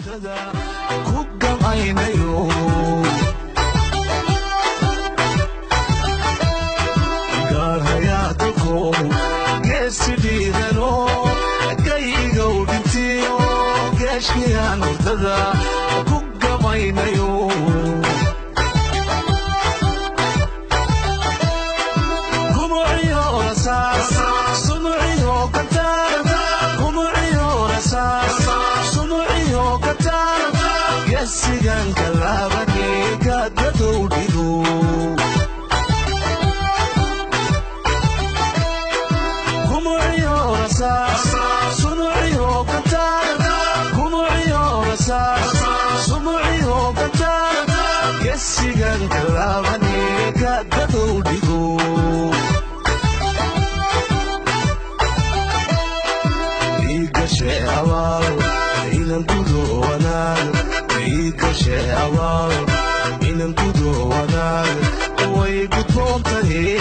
Ku gamaynayo gaarhayaa dalko geesi dhiirano gaygow dhintiyo geeshkiyaan hurdada ku gamaynayo. Gumuciyo rasaas sumuciyo gantaal, gumuciyo rasaas sumuciyo gantaal, geesigan kalaabani gaadadow dhigo. Gumuciyo rasaas sumuciyo gantaal, gumuciyo rasaas sumuciyo gantaal, geesigan kalaabani gaadadow dhigo. Igashe abaal inan gudo wanaag, igashe abaal inan gudo wanaag, way gudboon tahay.